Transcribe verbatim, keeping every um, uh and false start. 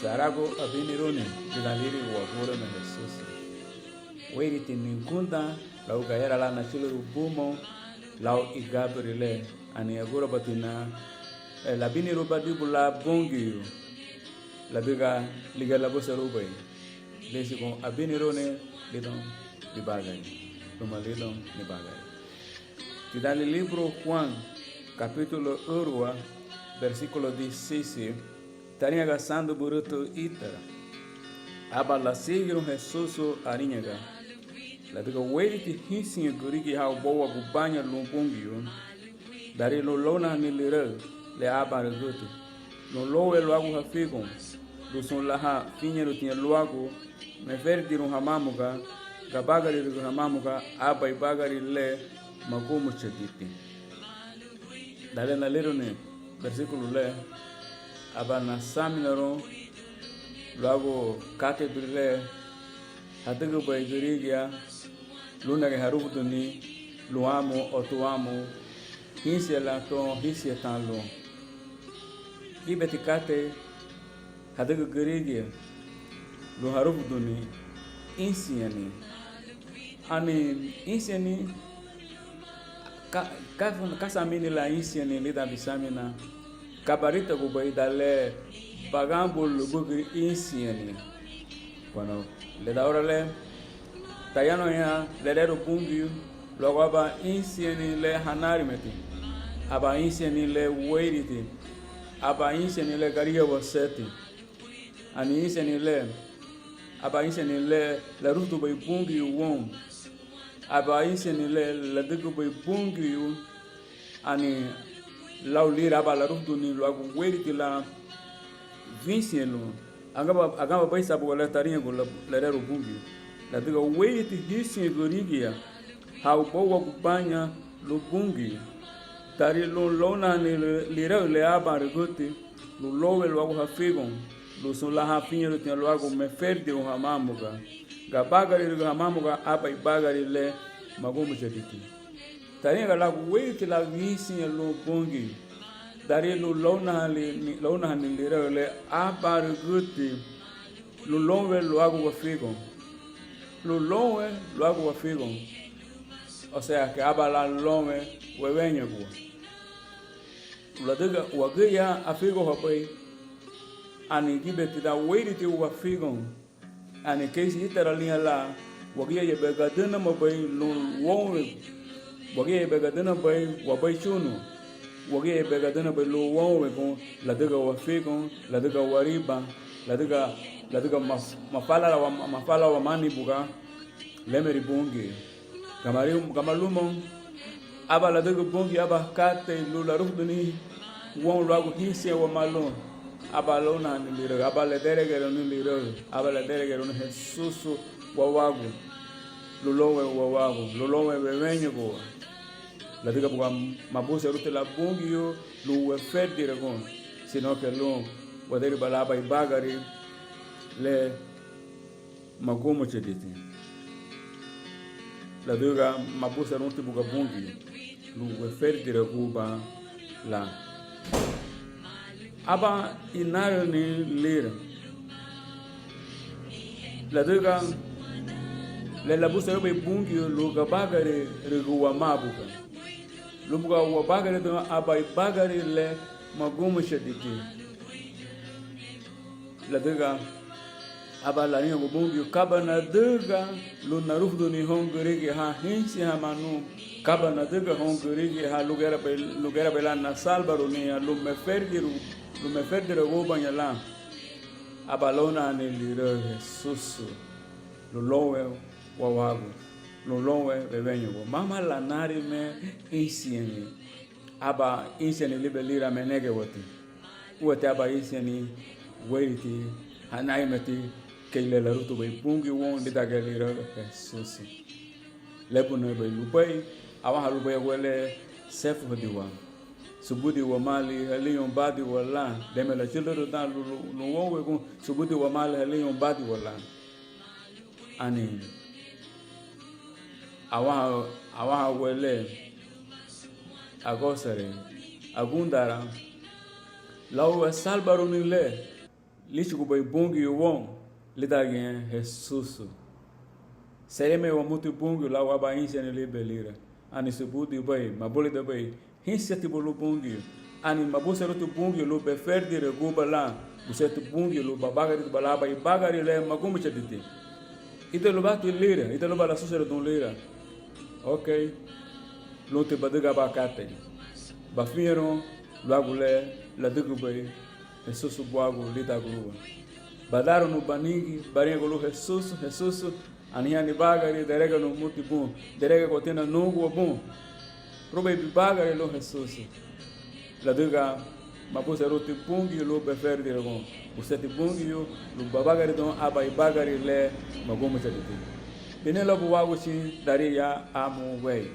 Saragu abiniruni lidan liri Wabureme Hesusu. Wéiriti nugundan luagu gayara lan nachülürün bumoun lau igaburi le, ani agurabatina, eh, labinirubadibu lan Bungiu, ladüga ligía labuserubei. Líchugun abiniruni lidoun nibagari, luma lidoun nibagari. Tidan liliburu Huan, kapítulu ürüwa, bersíkulu disisi, tariñaga Sandu Bürütü ítara: Aba lasigirun Hesusu, ariñaga: Ladüga wéiriti hínsiñe gürigia ha ubouagubaña lun Bungiu, darí lun lóunahani Liráü le ábanrügüti, lun lounwen luagu hafigoun, lun sun lan ha afiñerutiña luagu, meferidirun hamaamuga, gabagarirügü hamaamuga aban ibagari le magumuchaditi. Dan le naliruni bersíkulu le, aba nasaminarun luagu katei burí le hadügübei gürigia lun nege harufuduni lun amu o tun amu, hínsiñe lan to, hínsiñe tan lun. Gíbeti katei hadügün gürigia lun harufuduni ínsiñeni. Ani ínsiñeni, ka, ka, ka samini lan ínsiñeni lidan bisaminan? Ka baritagubei dan le baganbun lubügü ínsiñeni? Bueno, lidan oura le, tayanuhaña lererun Bungiu luagu aban ínsiñeni le hanarimeti, aban ínsiñeni le wéiriti, aban ínsiñeni le garigia waseti, ani ínsiñeni le, aban ínsiñeni le larufudubei Bungiu woun, aban ínsiñeni le ladügübei Bungiu, ani lau lira aba larufuduni luagu wéiriti lan wínsiñe lun. Aganba, aganba bei san buga le tariñagun lererun Bungiu: Ladüga wéiriti hínsiñe gürigia ha ubouagubaña lun Bungiu, darí lun lóunahani Liráü le ábanrügüti, lun lounwen luagu hafigoun, lun sun lan ha afiñerutiña luagu, meferidirun hamaamuga, gabagarirügü hamaamuga aban ibagari le magumuchaditi. Tariñaga luagu wéiriti lan wínsiñe lun Bungiu, darí lun lóunahani, lóunahani Liráü le ábanrügüti, lun lounwen luagu wafigoun, lun lounwen luagu wafigoun. O sea que aba lan lounwen weweñegua. Ladüga wagía afigounhabei, ani gíbeti dan wéiriti wafigoun, ani keisi ítara liña lan, wagía yebe gadünamabei lun wounwen, wagía yebe gadünamabei wabeichúniwa, wagía yebe gadünamabei lun wounwengun, ladüga wafigoun, ladüga wariban, ladüga, ladüga maf-, mafalala wa-, mafalala wamani buga lémeri Bungiu. Gama ri-, gama lumoun, aba ladügün Bungiu aban katei lun larufuduni woun luagu hínsiñe wamá lun, aba lóunahani Liráü, aba lederegeruni Liráü, aba lederegeruni Hesusu wawagu, lun lounwen wawagu, lun lounwen weweñegua. Ladüga buga mabusenrunti lan Bungiu lun weferidiragun, sino que lun wadariba lan aban ibagari le magumuchaditi. Ladüga mabusenrunti buga Bungiu lun weferidiraguba lan. Aban inarüni lira, ladüga le labusenrubei Bungiu lun gabagarirügü wamá buga, lun buga wabagaridun aban ibagari le magumuchaditi. Ladüga aba lariñagun Bungiu: Kaba nadüga lun narufuduni houn gürigia ha hínsiñe hamá nun? Kaba nadüga houn gürigia ha lun gayaraabei, lun gayaraabei lan nasalbaruniña, lun meferidiru-, lun meferidiragubaña lan? Aba lóunahani Liráü Hesusu lun lounwen wawagu, lun lounwen weweñegua. Mama lanarime ínsiñeni, aban ínsiñeni libe lira menegewati. Úati aban ínsiñeni wéiriti, hanarimeti, kei le larufudubei Bungiu woun lídangiñe Liráü Hesusu. Lébunabei lubéi, awanha lubéi agua le sefuhadiwa, subudi wamaali haliñounbadiwa lan, danme lachülürün dan lu-, lu-, lun wounwegun, subudi wamaali haliñounbadiwa lan. ani awanha, awanha guele agosere, agundara lau asalbaruni le líchugubei Bungiu woun lídangiñe Hesusu. Seremei wamuti Bungiu lau aban ínsiñeni libelira, ani subudibei, mabulidabei, hínsiñetibu lun Bungiu, ani mabusenrunti Bungiu lun beferidiraguba lan, busenti Bungiu lun babagariduba lan aban ibagari le magumuchaditi. Ida lubati lira, ida luba lasuseredun lira? Okay. Lunti badüga aban katei. Bafiñerun luagu le ladügübei Hesusu buagu lidan gurúwa. Badarunu banigi, bariñagun lun Hesusu, Hesusu, anihán nibagari, derege numuti bun, deregeguatina nungua bun. Rubei bibagari lun Hesusu, ladüga mabusenrunti Bungiu lun beferidiragun, busenti Bungiu lun babagaridun aban ibagari le magumuchaditi. Biní labu Wáguchi, darí ya amu weyu.